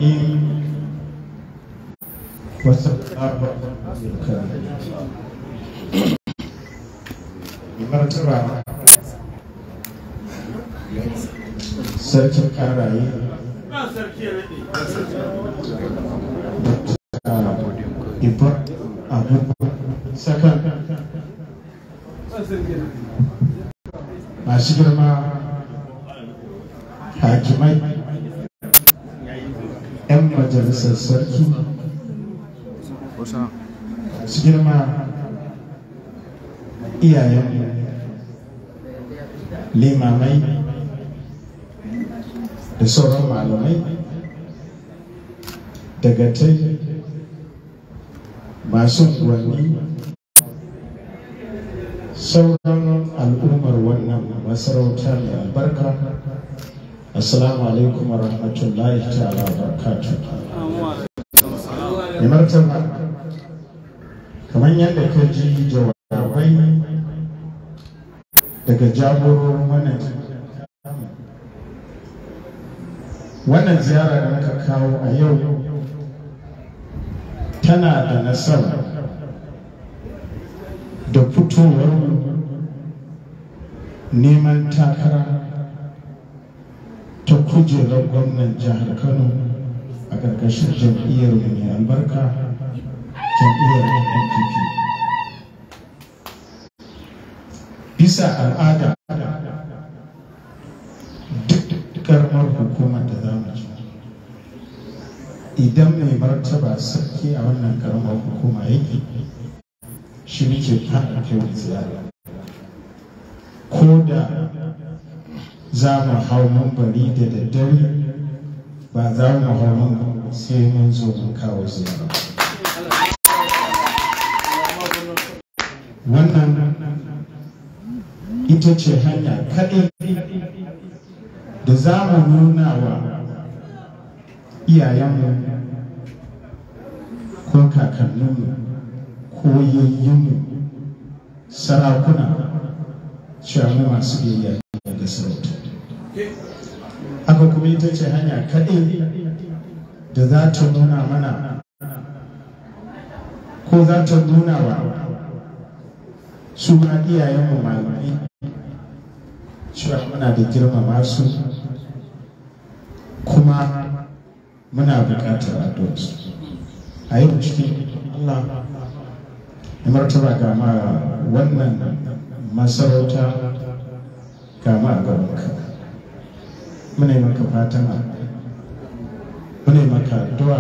الرحيم وصلى الله على الكريم. Martaba Sarkin Karaye, Ibrahim Abubakar Sakan, masu girma hakimai, 'yan majalisar sarki, masu girma iyayenmu, limamai da sauran malamai, dagatai, masu unguwanni, sauran al'ummar wannan masarauta mai albarka, assalamu alaikum wa rahmatullahi ta'ala wa barakatuh. Mai martaba, kamar yadda ka ji jawabai daga jagororin wannan ziyara da muka kawo a yau tana da nasara da fitowar neman takara ta kujerar gwamnan jihar Kano a ƙarƙashin jam'iyyar mai albarka, jam'iyyar NNPP. Bisa al'ada, duk karamar hukumar da za mu ci, idan mai martaba sarki a wannan karamar hukuma yake, shi muke fara kai ziyara. Ko da za mu hau mambari da daddare, ba za mu hau mambari sai mun zo mun kawo ziyara. Wannan ita ce hanya kaɗai da za mu nuna wa iyayenmu ko kakanninmu ko yayyinmu sarakuna cewa mu masu biyayya ga sarauta. Haka kuma ita ce hanya kaɗai da za ta nuna mana ko za ta nuna wa su ma iyayenmu malamai cewa muna da girmama su kuma muna buƙatar addu'arsu. A yau cikin Allah ya martaba ga ma wannan masarauta, ga ma a gabanka, muna yi maka fatan, muna yi maka addu'a,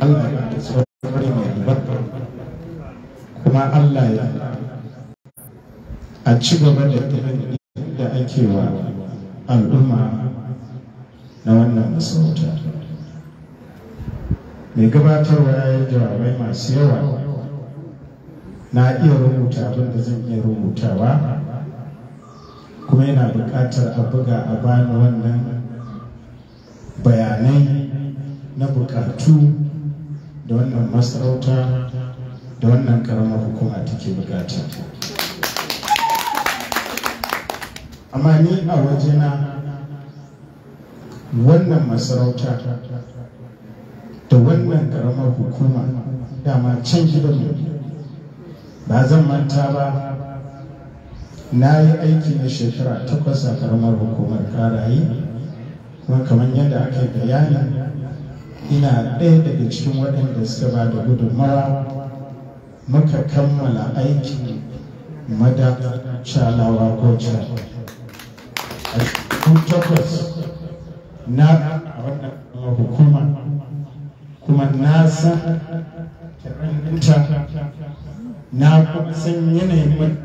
Allah ya ba tsawon mai albarka, kuma Allah ya a ci gaba da irin da ake wa al'umma na wannan masarauta. Mai gabatarwa ya yi jawabai masu yawa. Na iya rubuta abin da zan iya rubutawa, kuma yana buƙatar a buga a bani wannan bayanai na buƙatu da wannan masarauta da wannan karamar hukuma take buƙata. Amma ni a wajena, wannan masarauta da wannan karamar hukuma dama can gidanmu. Ba zan manta ba, na yi aiki na shekara 8 a karamar hukumar Karaye, kuma kamar yadda aka yi bayani, ina ɗaya daga cikin waɗanda suka ba da gudunmawa muka kammala aikin mada Calawa Gocha a 8 na a wannan hukuma, kuma na san ta, na kuma san yanayin,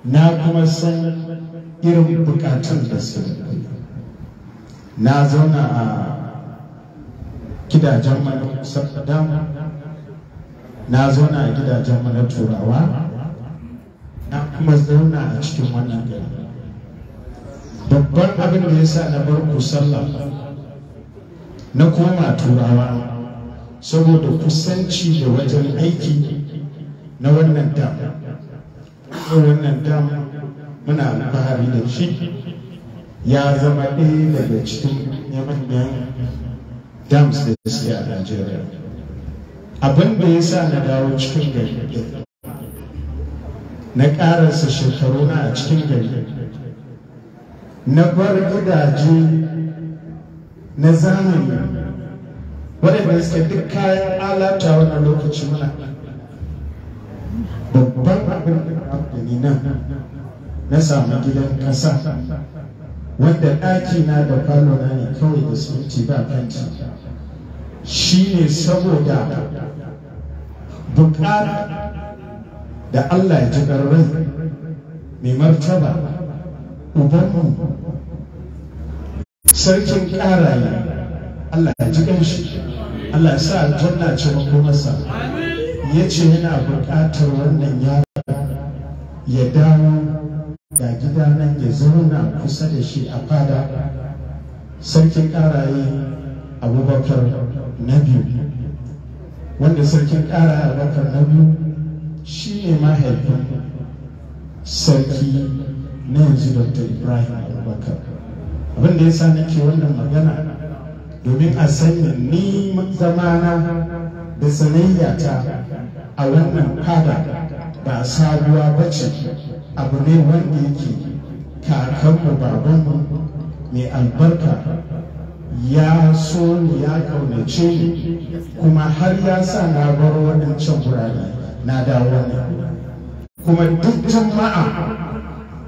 na kuma san irin bukatun da su. Na zauna a gidajen mana Saddam, na zauna a gidajen mana Turawa, na kuma zauna a cikin wannan gari. Babban abin da ya sa na bar ku sallah na koma Turawa, saboda kusanci da wajen aiki na wannan dam. Wannan dam muna alfahari da shi, ya zama ɗaya daga cikin dams da suke a Najeriya. Abin da ya sa na dawo cikin gari, na ƙarasa shekaru na a cikin gari, na bar gidaje na zamani waɗanda suke duk kayan alata wannan lokaci muna. Babban abin da ni nan na samu gidan ƙasa wanda ɗaki na da falo na ne kawai da siminti ba fenti, shi ne saboda buƙata da Allah ya ji rai mai martaba ubanmu sarkin ƙaraye, Allah ya ji ƙanshi, Allah ya sa aljanna ce makomarsa, ya ce yana buƙatar wannan yaro ya dawo ga gida nan ya zauna kusa da shi a fada. Sarkin ƙaraye Abubakar na biyu, wanda sarkin ƙaraye Abubakar na biyu shi ne mahaifin sarki na yanzu Dr. Ibrahim Abubakar. Abin da ya sa nake wannan magana domin a sanya ni zamana da sanayyata a wannan fada ba sabuwa ba ce, abu ne wanda yake kakanmu babanmu mai albarka ya so ni, ya kaunace ni, kuma har ya sa na bar waɗancan gurare na dawo wannan. Kuma duk jama'a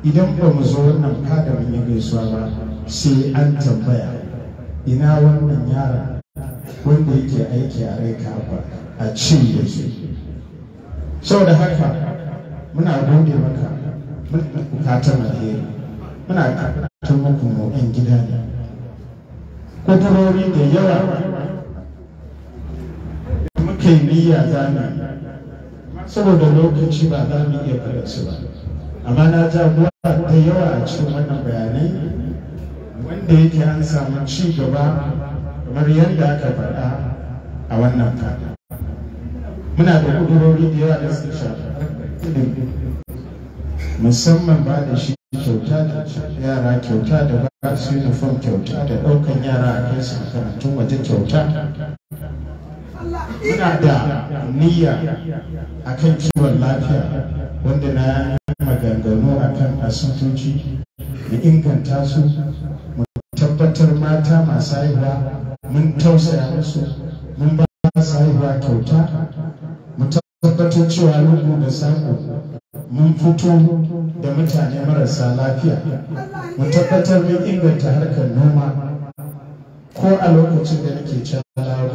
idan ba mu zo wannan fada mun yi gaisuwa ba, sai an tambaya ina wannan yaron wanda yake aiki a rai kafa a ce ya zo. Saboda haka muna gode maka, muna bukatar alheri, muna bukatar muku mu 'yan gida ne. Kudurori da yawa muka yi niyya za mu, saboda lokaci ba za mu iya faɗa su ba, amma na ja da yawa a cikin wannan bayanai wanda yake an samu ci gaba kamar yadda aka faɗa a wannan fada. Muna da kudurori da yawa da suka shafi musamman ba da shi kyauta da yara kyauta da ba su uniform kyauta da ɗaukan yara a kai su makarantun waje kyauta. Muna da niyya akan kiwon lafiya wanda na maganganu akan asibitoci mu inganta su, mu tabbatar mata masu haihuwa mun tausaya musu, mun ba su haihuwa kyauta, mu tabbatar cewa lungu da sako mun fito da mutane marasa lafiya, mu tabbatar mun inganta harkar noma. Ko a lokacin da nake Chala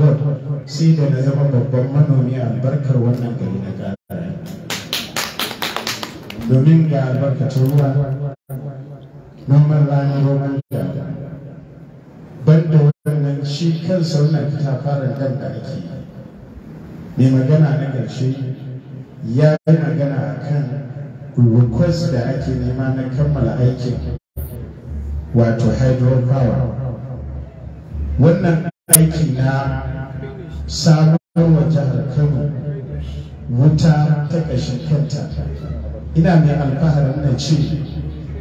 sai da na zama babban manomi a albarkar wannan gari na Karaye, domin ga albarkacin ruwa, noman rani, noman da banda wannan shi kansa wannan katafaren dam da ake yi. Mai magana na ƙarshe ya yi magana a kan request da ake nema na kammala aikin wato hydropower. Wannan aiki na samarwa jihar Kano wuta ta ƙashin kanta, ina mai alfaharin na ce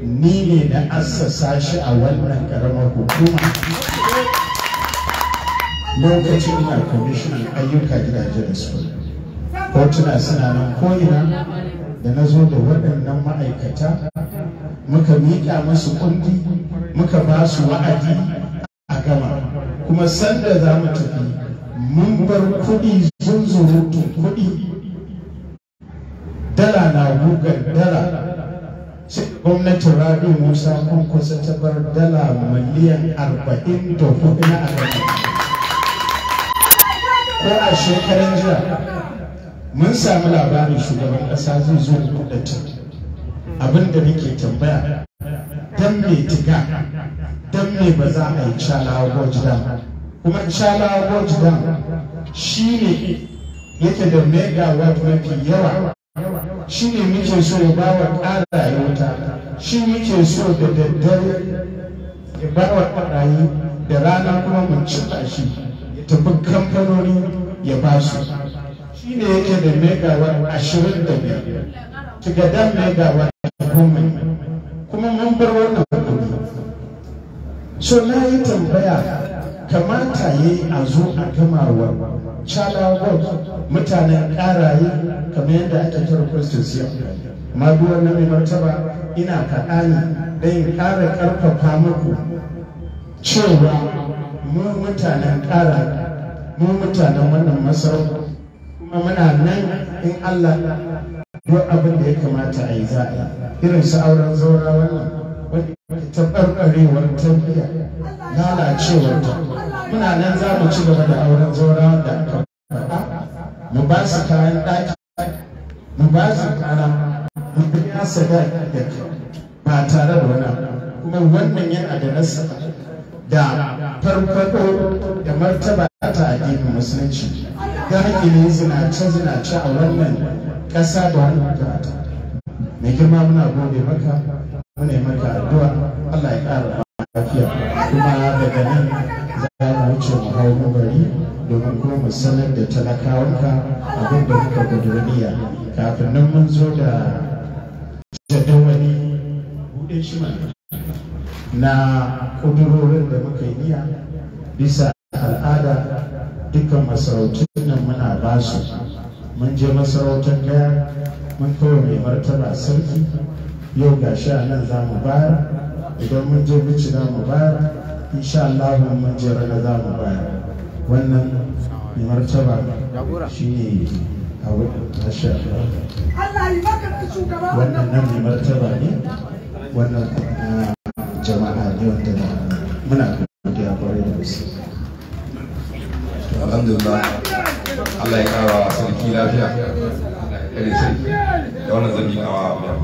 ni ne na assasa shi a wannan ƙaramar hukuma lokacin ina kwamishinan ayyuka gidaje da su. Hotuna suna nan ko'ina da na zo da waɗannan ma'aikata, muka miƙa musu kundi, muka ba su wa'adi a gama. Kuma sanda za mu tafi mun bar kuɗi zunzurutun kuɗi, dala na gugan dala. Sai gwamnatin Rabi Musa Kwankwaso ta bar dala miliyan 44 na agama. Ko a shekaran jiya mun sami labarin shugaban ƙasa zai zo da kudatin. Abin da nake tambaya, don me tiga, don me ba za a yi Chala Gorge Dam? Kuma Chala Gorge Dam shi ne yake da megawatt mafi yawa, shi ne muke so ya ba wa ƙaraye wuta, shi muke so da daddare ya ba wa ƙaraye, da rana kuma mu cika shi ya tafi kamfanoni ya ba su. Shi ne yake da megawatt 25, Tigadan megawatt 10, kuma mun bar wannan kuɗi. So na yi tambaya Kamata ya yi a zo a gama wa Chalawa mutanen ƙaraye kamar yadda ake ta requestin su yau. Amma duk wannan, mai martaba, ina faɗa ne don ƙara ƙarfafa muku cewa mu mutanen ƙara, mu mutanen wannan masarauta, kuma muna nan in Allah duk abin da ya kamata a yi za a yi. Irin su auren zaura wannan wanda taɓarɓarewar tarbiyya, lalacewar ta, muna nan za mu ci gaba da auren zaura da aka faɗa, mu ba su kayan ɗaki, mu ba su kara, mu biya sadaki da ba tare da wani abu. Kuma wannan yana da nasaba da farfaɗo da martaba ta addinin Musulunci, daƙile zinace-zinace a wannan ƙasa da wannan ta. Mai girma, muna gode maka, muna yi maka addu'a, Allah ya ƙara lafiya. Kuma daga nan za mu wuce mu hau mubari domin kuma mu sanar da talakawanka abin da muka niyya. Kafin nan mun zo da jadawali, buɗe shi mana, na ƙudurorin da muka yi niyya. Bisa al'ada, dukkan masarautun nan muna ba su. Mun je masarautar Gaya, mun kawo mai martaba sarki. Yau ga shi a nan za mu bayar. Idan mun je Bichi za mu bayar. Insha Allah mun je Rana za mu bayar. Wannan, mai martaba, shi ne abu, masha Allah. Allah yi maka da shugaba. Wannan nan mai martaba ne, wannan kuma jama'a ne wanda muna godiya kwarai da gaske. Alhamdulillah, Allah ya kara sarki lafiya, Allah ya kare sarki. Da wannan zan miƙa wa mai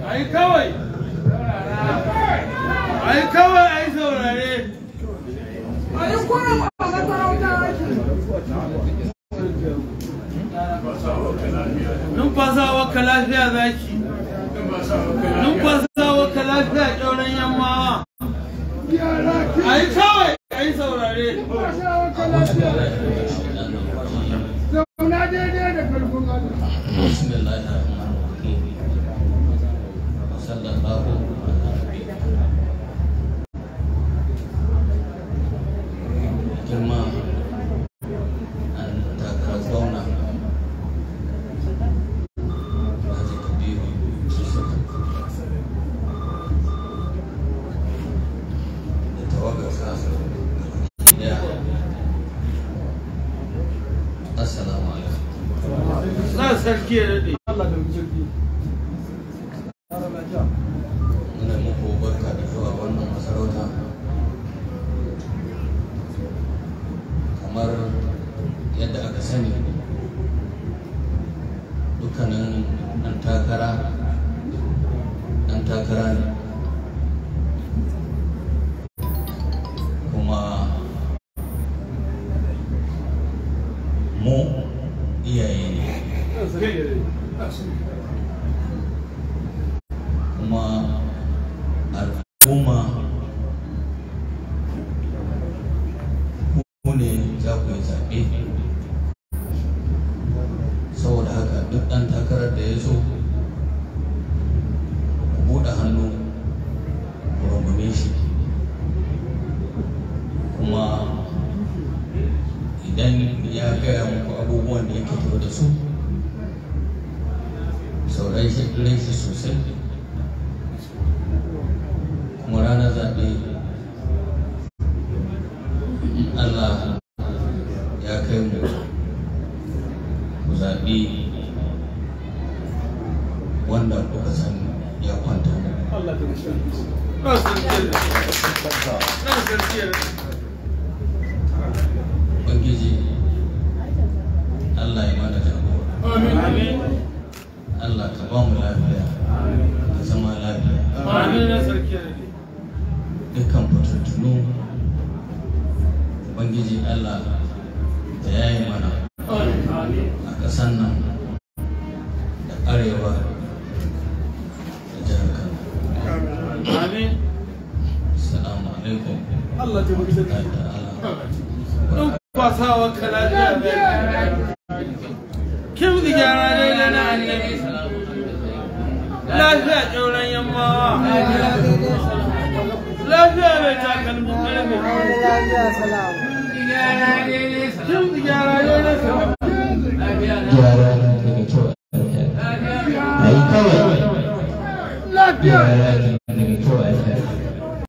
Ayi kawai, ayi kawai, ayi saurare. Ayi kurin a masarauta ake. Numfasawa ka lafiya zaki, numfasawa ka lafiya ƙyauren Yammawa. Ayi kawai, ayi saurare. Zauna daidai da karfin Allah. بسم الله الرحمن الرحيم وصلى الله على نبينا. Girma ɗan takarar gwamna Alhaji Kabiru Yusuf da tawagarsa gabaki daya, assalamu alaikum. Za sarki ya daɗe. Muna muku barka da zuwa wannan masarauta. Kamar yadda aka sani, dukkanin ɗan takara ɗan takara ne, kuma mu iyaye ne, kuma al'umma ku ne za ku yi zaɓe. Saboda haka duk ɗan takarar da ya zo, ku buɗe hannu ku rungume shi. Kuma idan ya gaya muku abubuwan da yake tafi da su, saurari shi sosai. Kuma ranar zaɓe, in Allah ya kai mu, ku zaɓi wanda kuka san ya kwanta muku. Za sarki ya daɗe. Za sarki ya daɗe. Ubangiji Allah ya mana jagora. Amin. Allah ka ba mu lafiya da zama lafiya. Amin na sarki ya daɗe. Dukkan fitattunu, Ubangiji Allah da ya yi mana a ƙasan nan da arewa da jihar Kano. Amin. Assalamu alaikum. Allah ta bugi sarki. Ta'ala. Numfasawa ka lafiya zaki. Kim gyara daidai na annabi. Lafiya ƙyauren Yammawa. Lafiya mai takalmin ƙarfe. Gyara daidai salam. Gyara daga kyau. Ayi kawai. Gyara.